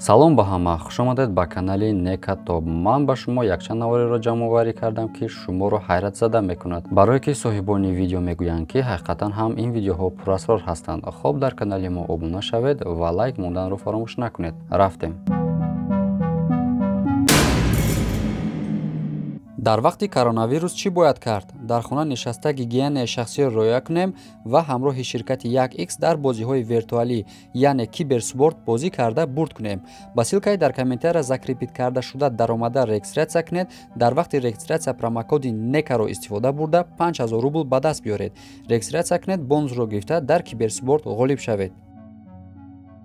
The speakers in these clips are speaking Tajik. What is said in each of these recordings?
Салом ба ҳама, хушомадед ба канали Некатоб. Ман ба шумо якчанд навореро ҷамъоварӣ кардам, ки шуморо ҳайратзада мекунад. Барое ки соҳибони видео мегӯянд, ки ҳақиқатан ҳам ин видеоҳо пурасрор ҳастанд. Хоб, дар канали мо обуна шавед ва лайк монданро фаромӯш накунед. Рафтем. Дар вақти коронавирус чӣ бояд кард? Дар хона нишаста гигиенаи шахсиро риоя кунем ва ҳамроҳи ширкати 1X дар бозиҳои виртуалӣ, яъне киберспорт бозӣ карда бурд кунем. Ба ссылкаи дар комментария закрепить карда шуда даромада регистрация кунед. Дар вақти регистрация промокоди НЕКА-ро истифода бурда 5000 рубл ба даст биёред. Регистрация кунед, бонусро гирифта дар киберспорт ғолиб шавед.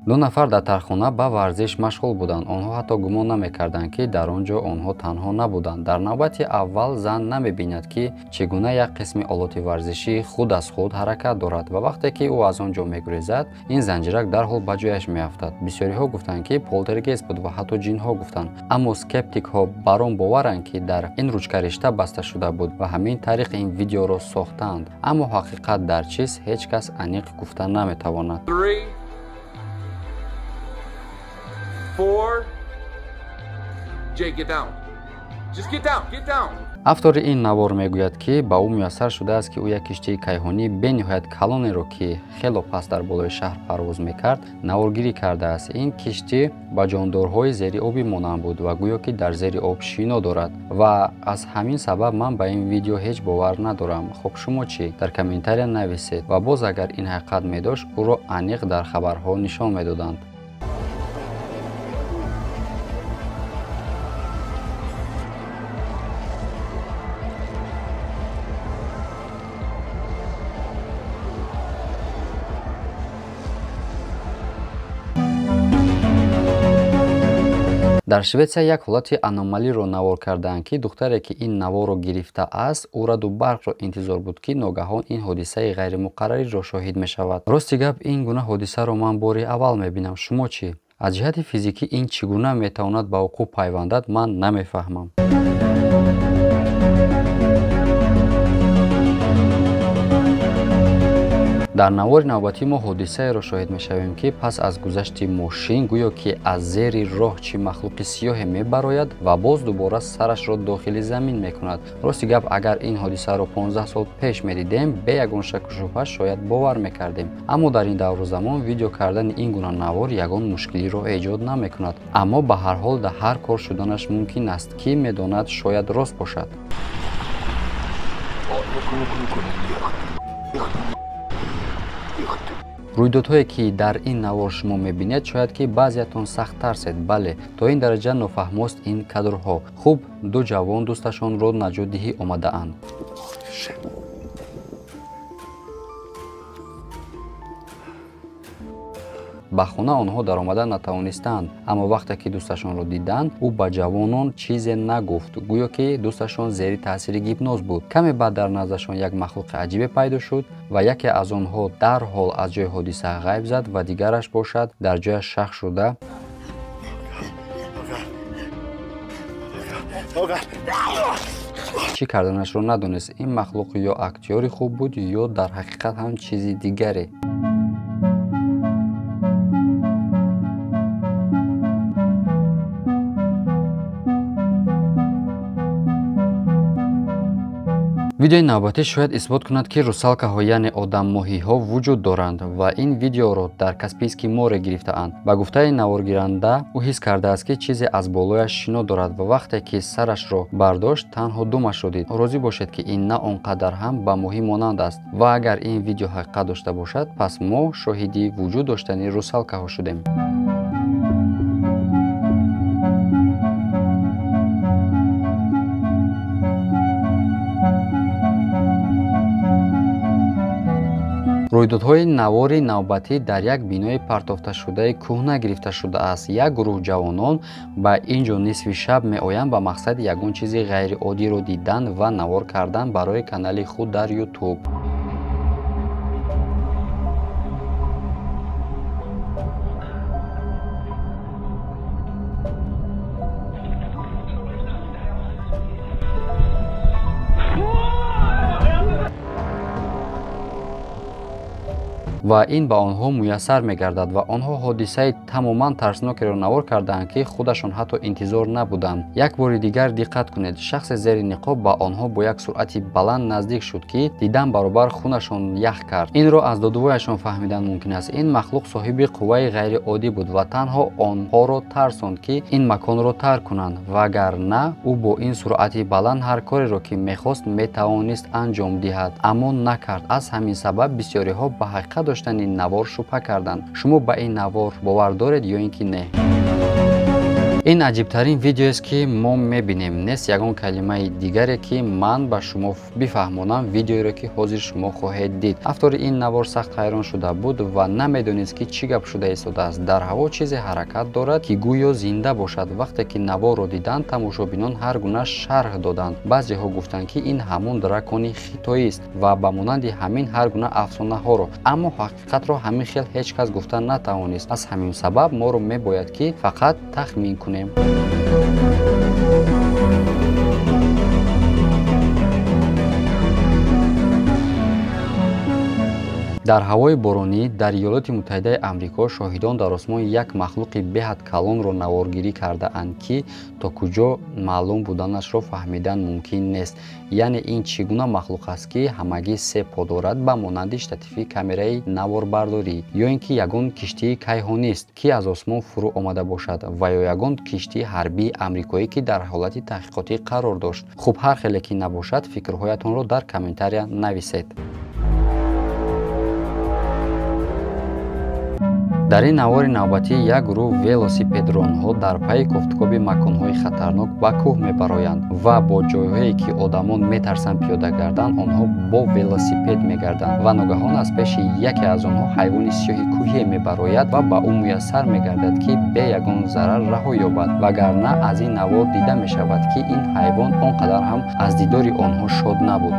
Ду нафар дар тархона ба варзиш машғул буданд. Онҳо ҳатто гумон намекарданд, ки дар он ҷо онҳо танҳо набуданд. Дар навбати аввал зан намебинад, ки чӣ гуна як қисми олоти варзишӣ худ аз худ ҳаракат дорад ва вақте ки ӯ аз он ҷо мегурезад, ин занҷирак дарҳол ба ҷояш меафтад. Бисёриҳо гуфтанд, ки полтергейст буд ва ҳатто ҷинҳо гуфтанд. Аммо скептикҳо бар он боваранд, ки дар ин ручкаришта баста шуда буд ва ҳамин тариқ ин видеоро сохтаанд. Аммо ҳақиқат дар чиз ҳеҷ кас аниқ гуфта наметавонад. 4. Jay, get down. Just get down, get down. Автори ин навор мегӯяд, ки ба ӯ муяссар шудааст, ки ӯ як киштии кайҳонии бениҳоят калонеро, ки хело паст дар болои шаҳр парвоз мекард, наворгирӣ кардааст. Ин киштӣ ба ҷондорҳои зери обӣ монанд буд ва гӯё ки дар зери об шино дорад ва аз ҳамин сабаб ман ба ин видео ҳеҷ бовар надорам. Хуб, шумо чӣ? Дар комментария нависед ва боз агар ин ҳақиқат медошт, ӯро аниқ дар хабарҳо нишон медоданд. Дар Шветсия як ҳолати аномалиро навор кардаанд, ки духтаре, ки ин наворро гирифтааст, ӯ раду барқро интизор буд, ки ногаҳон ин ҳодисаи ғайримуқаррариро шоҳид мешавад. Рости гап, ин гуна ҳодисаро ман бори аввал мебинам. Шумо чӣ? Аз ҷиҳати физикӣ ин чӣ гуна метавонад ба вуқӯъ пайвандад, ман намефаҳмам. Дар навори навбатӣ мо ҳодисаеро шоҳид мешавем, ки пас аз гузашти мошин гӯё ки аз зери роҳ чӣ махлуқи сиёҳе мебарояд ва боз дубора сарашро дохили замин мекунад. Рости гап, агар ин ҳодисаро 15 сол пеш медидем, бе ягон шаку шубҳа шояд бовар мекардем. Аммо дар ин давру замон видео кардани ин гуна навор ягон мушкилиро эҷод намекунад. Аммо ба ҳар ҳол дар ҳар кор шуданаш мумкин аст, ки медонад шояд рост бошад. Рӯйдодҳое, ки дар ин навор шумо мебинед, шояд ки баъзеятон сахт тарсед. Бале, то ин дараҷа нофаҳмост ин кадрҳо. Хуб, ду ҷавон дӯсташонро наҷотдиҳӣ омадаанд. Ба хона онҳо даромада натавонистанд, аммо вақте ки дӯсташонро диданд, ӯ ба ҷавонон чизе нагуфт, гӯё ки дӯсташон зери таъсири гипноз буд. Каме баъд дар наздашон як махлуқи аҷибе пайдо шуд ва яке аз онҳо дарҳол аз ҷои ҳодиса ғайб зад ва дигараш бошад дар ҷояш шах шуда чӣ карданашро надонист. Ин махлуқ ё актёри хуб буд, ё дар ҳақиқат ҳам чизи дигаре. Видеои навбатӣ шояд исбот кунад, ки русалкаҳо, яъне одаммоҳиҳо вуҷуд доранд ва ин видеоро дар Каспийский море гирифтаанд. Ба гуфтаи наворгиранда, ӯ ҳис кардааст, ки чизе аз болояш шино дорад ва вақте ки сарашро бардошт, танҳо думашро дид. Розӣ бошед, ки ин на он қадар ҳам ба моҳӣ монанд аст ва агар ин видео ҳақиқат дошта бошад, пас мо шоҳиди вуҷуд доштани русалкаҳо шудем. Рӯйдодҳои навори навбатӣ дар як бинои партофташудаи кӯҳна гирифта шудааст. Як гурӯҳ ҷавонон ба ин ҷо нисфи шаб меоянд ба мақсади ягон чизи ғайриоддиро дидан ва навор кардан барои канали худ дар YouTube. Ва ин ба онҳо муяссар мегардад ва онҳо ҳодисаи тамоман тарснокеро навор кардаанд, ки худашон ҳатто интизор набуданд. Як бори дигар диққат кунед, шахсе зери ниқоб ба онҳо бо як суръати баланд наздик шуд, ки дидан баробар хунашон ях кард. Инро аз додувояшон фаҳмидан мумкин аст. Ин махлуқ соҳиби қувваи ғайриоддӣ буд ва танҳо онҳоро тарсонд, ки ин маконро тарк кунанд, вагарна ӯ бо ин суръати баланд ҳар кореро, ки мехост, метавонист анҷом диҳад, аммо накард. Аз ҳамин сабаб бисёриҳо ба ҳақиқат доштани навор шубҳа карданд. Шумо ба ин навор бовар доред ё ин ки не? Ин аҷибтарин видеоест, ки мо мебинем. Нест ягон калимаи дигаре, ки ман ба шумо бифаҳмонам видеоеро, ки ҳозир шумо хоҳед дид. Автори ин навор сахт ҳайрон шуда буд ва намедонист, ки чӣ гап шуда истодааст. Дар ҳаво чизе ҳаракат дорад, ки гӯё зинда бошад. Вақте ки наворро диданд, тамошобинон ҳар гуна шарҳ доданд. Баъзеҳо гуфтанд, ки ин ҳамон дракони хитоист ва ба монанди ҳамин ҳар гуна афсонаҳоро, аммо ҳақиқатро ҳамин хел ҳеҷ кас гуфта натавонист. Аз ҳамин сабаб моро мебояд, ки фақат тахмин кунем. Дар ҳавои боронӣ дар Иёлоти Муттаҳидаи Амрико шоҳидон дар осмон як махлуқи беҳад калонро наворгирӣ кардаанд, ки то куҷо маълум буданашро фаҳмидан мумкин нест. Яъне ин чӣ гуна махлуқ аст, ки ҳамагӣ се по дорад, ба монанди штативи камераи наворбардорӣ, ё ин ки ягон киштии кайҳонист, ки аз осмон фурӯ омада бошад, ва ё ягон киштии ҳарбии амрикоӣ, ки дар ҳолати таҳқиқотӣ қарор дошт. Хуб, ҳар хеле ки набошад, фикрҳоятонро дар комментария нависед. Дар ин навори навбатӣ як гурӯҳ велосипедронҳо дар пайи кофтукоби маконҳои хатарнок ба кӯҳ мебароянд ва бо ҷойҳое, ки одамон метарсанд пиёда гардан, онҳо бо велосипед мегарданд ва ногаҳон аз пеши яке аз онҳо ҳайвони сиёҳи кӯҳие мебарояд ва ба ӯ муяссар мегардад, ки бе ягон зарар раҳо ёбад. Вагарна аз ин навор дида мешавад, ки ин ҳайвон он қадар ҳам аз дидори онҳо шод набуд.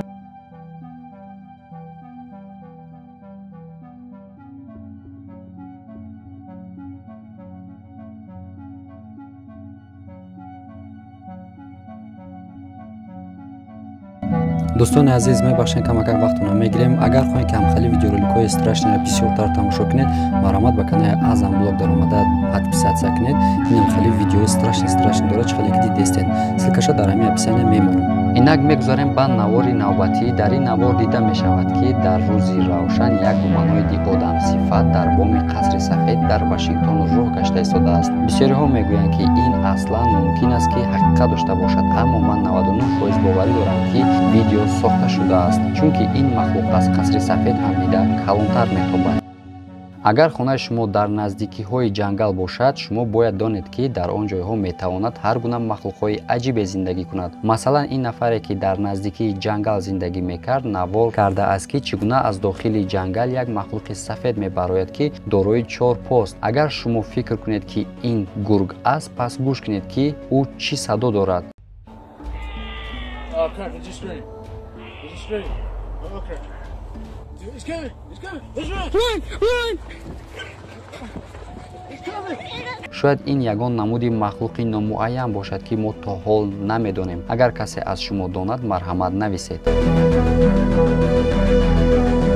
Дӯстони азиз, мебахшед, камакак вақтона мегирем. Агар хоҳед, ки ҳамхели видеороликҳои страшныйро бисёртар тамошо кунед, марҳамат ба канали Азам Блог даромада подписаться кунед. Ин ҳамхели видеои страшный страшный дорад, чӣ хеле ки дидестед. Ссылкаша дар ҳамин описания мемонам. Инак мегузарем ба навори навбатӣ. Дар ин навор дида мешавад, ки дар рӯзи равшан як гуманоиди одамсифат дар боми қасри сафед дар Вашингтон роҳ гашта истодааст. Бисёриҳо мегӯянд, ки ин аслан мумкин аст, ки ҳақиқат дошта бошад, аммо ман 99% боварӣ дорам, ки видео сохта шудааст, чунки ин махлуқ аз қасри сафед ҳам дида калонтар метобад. Агар хонаи шумо дар наздикиҳои ҷангал бошад, шумо бояд донед, ки дар он ҷойҳо метавонад ҳар гуна махлуқҳои аҷибе зиндагӣ кунад. Масалан, ин нафаре, ки дар наздикии ҷангал зиндагӣ мекард, навор кардааст, ки чӣ гуна аз дохили ҷангал як махлуқи сафед мебарояд, ки дорои чор пост. Агар шумо фикр кунед, ки ин гург аст, пас гӯш кунед, ки ӯ чӣ садо дорад. Шояд ин ягон намуди махлуқи номуайян бошад, ки мо то ҳол намедонем. Агар касе аз шумо донад, марҳамат нависед.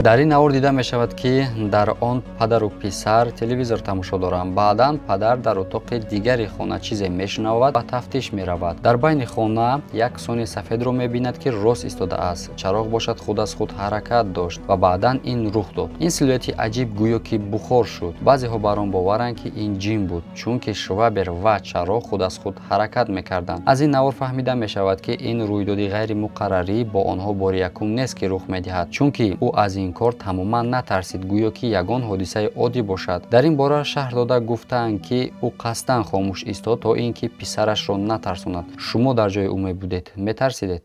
Дар ин навор дида мешавад, ки дар он падару писар телевизор тамошо доранд. Баъдан падар дар утоқи дигари хона чизе мешунавад ва тафтиш меравад. Дар байни хона як сони сафедро мебинад, ки рост истодааст. Чароғ бошад худ аз худ ҳаракат дошт ва баъдан ин рух дод. Ин силуэти аҷиб гӯё ки бухор шуд. Баъзеҳо бар он боваранд, ки ин ҷин буд, чунки швабер ва чароғ худ аз худ ҳаракат мекарданд. Аз ин навор фаҳмида мешавад, ки ин рӯйдоди ғайримуқаррарӣ бо онҳо бори якум нест, ки рух медиҳад, чунки ӯ аз ин кор тамоман натарсид, гӯё ки ягон ҳодисаи оддӣ бошад. Дар ин бора шарҳ дода гуфтаанд, ки ӯ қасдан хомӯш истод, то ин ки писарашро натарсонад. Шумо дар ҷои ӯ мебудед, метарсидед?